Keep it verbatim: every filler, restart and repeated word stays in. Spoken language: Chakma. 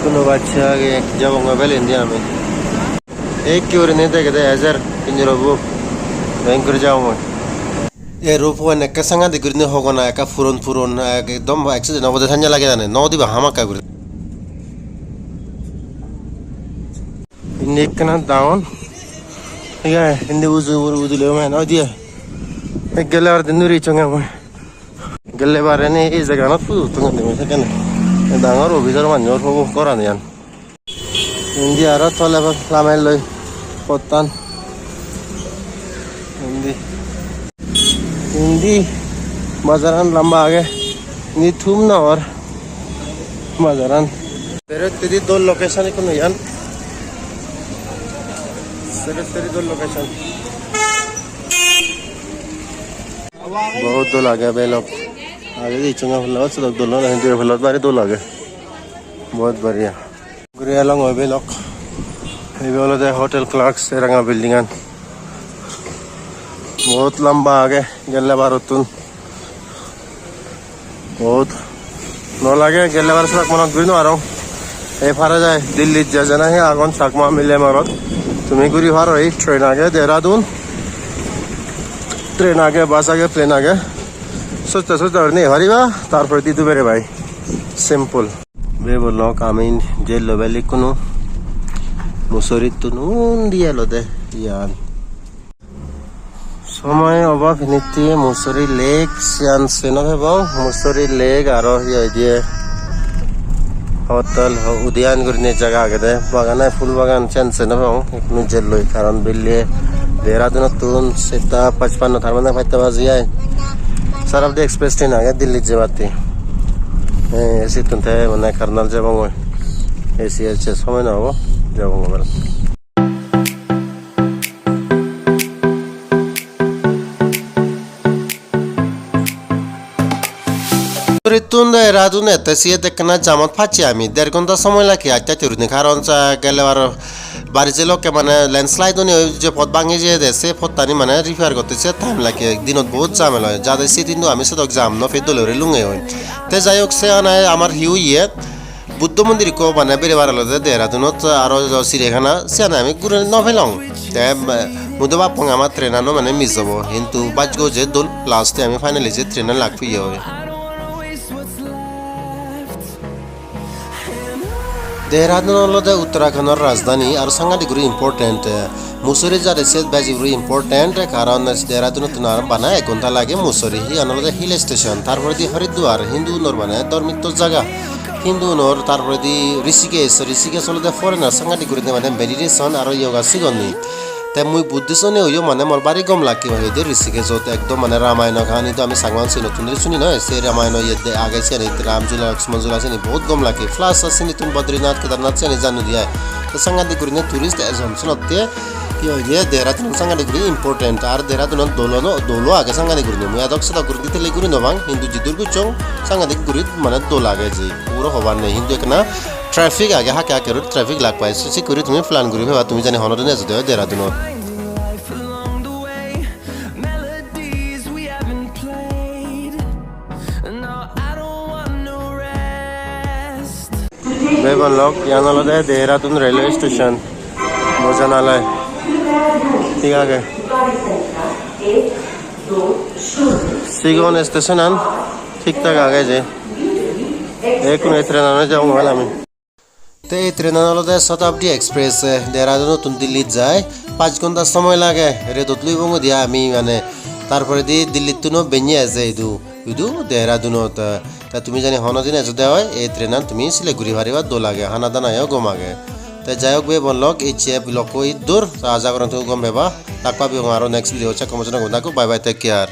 Hono bacche age, jabonge bel indi ami. Ei ekko gurinei degede ejer indi robo. Beng guri jabonge. Ei robo an ekke sangadik gurinei hogona, ekka puron puron, ekdom accident obode sanja lage jane. No diba hamakkai guri. Indi ekkena down. Thik age, indi uju ugure udile mane oi diye. Ek gele ar din duri chonge mui. Gelle bare ni ei jaganot photo tullon de mui sekkene. Dangor officer manjor hobo gorani iyan. Indi aro tole lame loi pottan. Indi. Indi bajaran lamba age. Indi thum nw or bajaran. Sero hittedi dol location ikkunu iyan. Sero hittedi dol location. Bahut dol age belok. Age di chunga phola sedok dol noi, hintu ei phola bari dol age. Bahut bariya. Guri elong oi belok. Ibe olode Hotel Clarks, se ranga building an. Bahut lamba age, gelle barottun. Bahut no lage, gelle baro Chakma monot guri no parong. Ei pare jai, Delhi je jana he agon Chakma mile morot. Tumi guri paro, ei train age Dehradun. Train age, bus age, plane age. Sosta sosta guri nei pariba, tar pore di dubere bai. Simple. Bebo lok ami jello bel ikkunu Mussoorie-ttun undi elode iyan. Somoy obab hinitte Mussoorie Lake siyan sei no pebong. Mussoorie Lake aro hi hoide Hotel Udayan gurinei jaga agede. Bagan ai phul bagan siyan sei no pebong. Ikkunu jelloi karon belle Dehradun-ottun setta pachpanno, tar mane pachta baji ai. Sarabbadi Express train age Delhi jebatte. Eh, sittun te mane Karnal jebongoi. Esi ecche somoy no obo, jebongoi. Mussoorie-ttun Dehradun ette siyot ekkena jamot pacche ami, der ghonta somoy lage atte atte gurinei, karon sa gelle bar barish elokke mane landslide oni oi je pot bhangi jeyede, se pottani mane repair gotte se time lage, dinot bahut jam elo, jade se dinot ami sedok jam no pei dole guri lungegoi. Te jai hok, se ane amar hi oye, Buddho mondir ikko mane berebar olode Dehradunot, aro jo Chiriyakhana, siyani ami guri no pelong. Te, eh, mui do bappong ama train ano mane miss obo, hintu bhaggo je dol, last-e ami finally je train an lak peye oi. Dehradun olode Uttarakhandor rajdhani, aro sangadik guri important, eh, Mussoorie jare se beji guri important, karon Dehradunottun aro bana ek ghonta lage Mussoorie. Iyan olode hill station, tar poredi Haridwar, Hindu unor mane dhormitto jaga. Hindu unor, tar poredi Rishikesh, Rishikesh olode foreigner sangadik gurinei mane meditation aro yoga sigonni. Te mui Buddhist one oyo mane mor bari gom lage oi de Rishikeshot, ekdom mane Ramayano kahani do ami Changma sinottun suni noi, se Ramayano iyot de age siyani Ram jhula, Lakshman jhula siyani bahut gom lage. Plus sinittun Badrinath, Kedarnath siyani jani de ai. Te sangadik gurinei tourist ejon sinotte. Hi hoide, Dehradun sangadik guri important, ar Dehradunot dolo no, dolo age sangadik guri. Mui edok sedok guri detail guri no pang, hintu jidur gocchong sangadik guri mane dol age je, puro hobar nei. Hintu ekkena traffic age, hakke hakke road traffic lag pai. Se, se guri tumi plan guri peba, tumi jani hono din ejode oi Dehradunot. Bebon lok, iyan olode Dehradun railway station, Bhojanalayah. Thik age. Sigon station an thik thak age je. Ekkunu ei train ano jabong ami. Te ei train an olode Shatabdi Express, eh, Dehradunottun Dillit jai. Pach ghonta somoy lage, redot loi bongodi ami mane. Tar poredi Dillittuno benne eje idu. Idu Dehradunot, eh, te tumi jani hono din ejode oi, ei train an tumi select guri pariba, dol age, hana dana yo gom age. Te jai hok, bebon lok, ecche vlog ko iddur, te aja gorong tumi gom peba. Tak pabong aro next video, se komo jono gom thakko, bye bye, take care.